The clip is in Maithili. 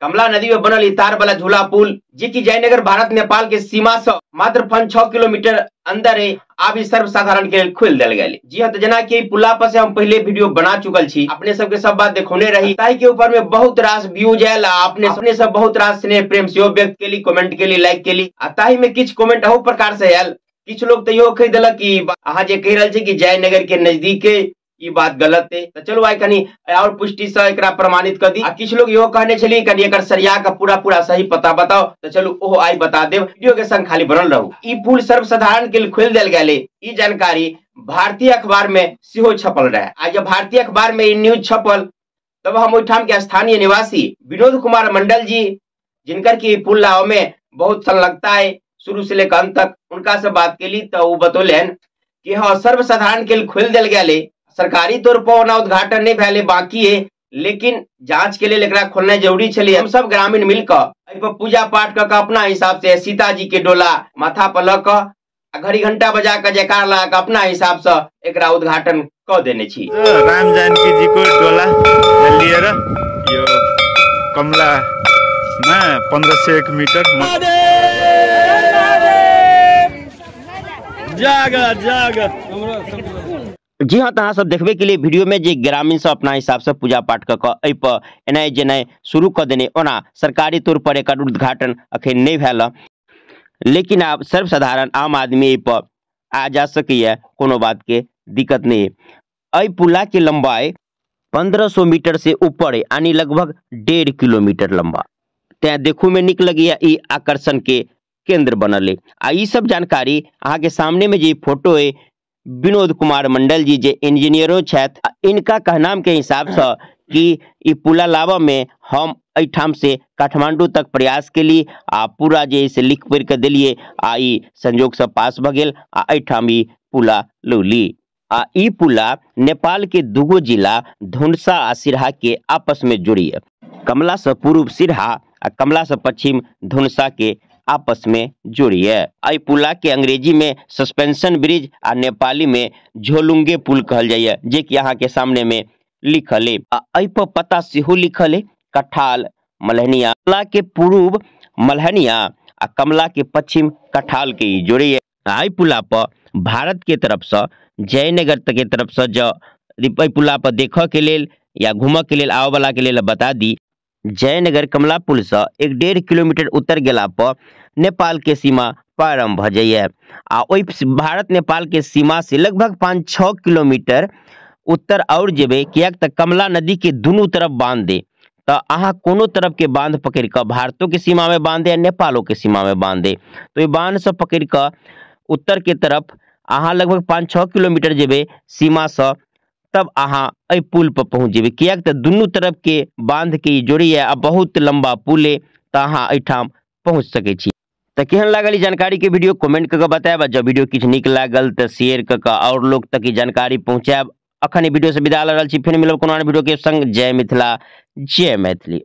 कमला नदी में बनल तार वाला झूला पुल जे कि जयनगर भारत नेपाल के सीमा से मात्र 5-6 किलोमीटर अंदर है, आब ई सर्वसाधारण के लेल खोल देल गेल। जी हाँ, तो जना कि पुला पर से हम पहले वीडियो बना चुकल छी, अपने सबके सब बात देखौने रही, ताहि के ऊपर में बहुत रास व्यूज आयल, अपने सब बहुत रास स्नेह प्रेम सेहो व्यक्त केली, कमेंट केली, लाइक केली। आ ताहि में किछु कमेंट अहू प्रकार से आयल, किछु लोग तो इहो कहि देलक कि अहाँ जे कहि रहल छी कि जयनगर के नजदीक ई बात गलत है। तो चलो आइ कनी और पुष्टि से एकरा प्रमाणित कर दी। आ किछु लोग इहो कहने छली कनी एकर सरिया का पूरा पूरा सही पता बताओ, तो चलू ओहो आइ बता देब, वीडियो के संग खाली बनल रहू। ई पुल सर्वसाधारण के लिए खोल देल गेलै, ई जानकारी भारतीय अखबार में सेहो छपल रहे। आ जब भारतीय अखबार में ई न्यूज छपल तब हम ओहिठाम के स्थानीय निवासी विनोद कुमार मंडल जी, जिनकर की पुल लाव में बहुत संलग्नता है शुरू से लेकर अंत तक, उनका से बात केली तो वो बतौलन कि हाँ, सर्वसाधारण के लिए खोल देल गेलै, सरकारी तौर पर ओना उद्घाटन नहीं भेलै, बाकी है, लेकिन जांच के लिए एकरा खोलना जरूरी छलै। हम सब ग्रामीण मिलकर एहि पर पूजा पाठ कऽ के अपना हिसाब से सीता जी के डोला माथा पर लऽ कऽ आ घड़ी घंटा बजा के जयकार लगा के अपना हिसाब से एकरा उद्घाटन कऽ देने छी। राम जानकी जी को डोला लिएर यो कमलामा 1501 मीटर जागा जागा। जी हाँ, तो अहाँ सब देखबे के लिए वीडियो में जे ग्रामीण सब अपना हिसाब से पूजा पाठ कऽ कऽ एहि पर एनाइ जेनाइ शुरू कऽ देने। ओना सरकारी तौर पर एकर उद्घाटन अखन नहि भेल, लेकिन आब सर्वसाधारण आम आदमी एहि पर आ जा सकैए, कोनो बात के दिक्कत नहीं। एहि पुला के लंबाई 1500 मीटर से ऊपर है, यानी लगभग 1.5 किलोमीटर लंबा। तैं देखू में निक लगैए, ई आकर्षण के केंद्र बनल है। आ ई सब जानकारी अहाँ के सामने में जे फोटो है विनोद कुमार मंडल जी जे इंजीनियरो छथि, इनका कहनाम के हिसाब से कि ई पुला लाबऽ में हम एहिठाम से काठमांडू तक प्रयास केली आ पूरा जे से लिख पढ़ि के देलिए आ ई संजोग से पास भऽ गेल आ एहिठाम ई पुला लौली। आ ई पुला नेपाल के दूगो जिला धुनसा आ सिरहा के आपस में जोड़िए, कमला से पूर्व सिरहा आ कमला से पश्चिम धुनसा के आपस में जोड़िए। एहि पुला के अंग्रेजी में सस्पेंशन ब्रिज आ नेपाली में झोलुंगे पुल कहल जाइए, जे कि अहाँ के सामने में लिखल है। आ एहि पर पता सेहो लिखल है, कठाल मलहनिया। कमला के पूर्व मलहनिया आ कमला के पश्चिम कठाल के जोड़िए। एहि पुला पर भारत के तरफ से जयनगर के तरफ से जो एहि पुला पर देखऽ के लेल या घूमऽ के लेल आबऽ वाला के लेल बता दी, जयनगर कमला पुल से 1.5 किलोमीटर उत्तर गेला पर नेपाल के सीमा प्रारंभ भऽ जाइए। आ ओहि भारत नेपाल के सीमा से लगभग 5-6 किलोमीटर उत्तर और जेबै, किएक तऽ कमला नदी के दुनू तरफ बांध दे, तऽ अहाँ कोनो तरफ के बांध पकड़ि कऽ भारतो के सीमा में बांध दे आ नेपालो के सीमा में बांध दे, तो ओहि बांध से पकड़ि कऽ उत्तर के तरफ अहाँ लगभग 5-6 किलोमीटर जेबै सीमा से, तब अहाँ एहि पुल पर पहुँच जेबै, किएक तऽ दुनू तरफ के बांध के ई जोड़ैए आ बहुत लंबा पुल है, तऽ अहाँ एहिठाम पहुँच सकै छी। तऽ केहन लागल ई जानकारी के वीडियो कमेंट कऽ के बतायब, आ जब वीडियो किछु नीक लागल तऽ शेयर कऽ कऽ और लोग तक ई जानकारी पहुँचायब। अखन ई वीडियो से विदा लऽ रहल छी, फेर मिलब कोनो आन वीडियो के संग। जय मिथिला, जय मैथिली।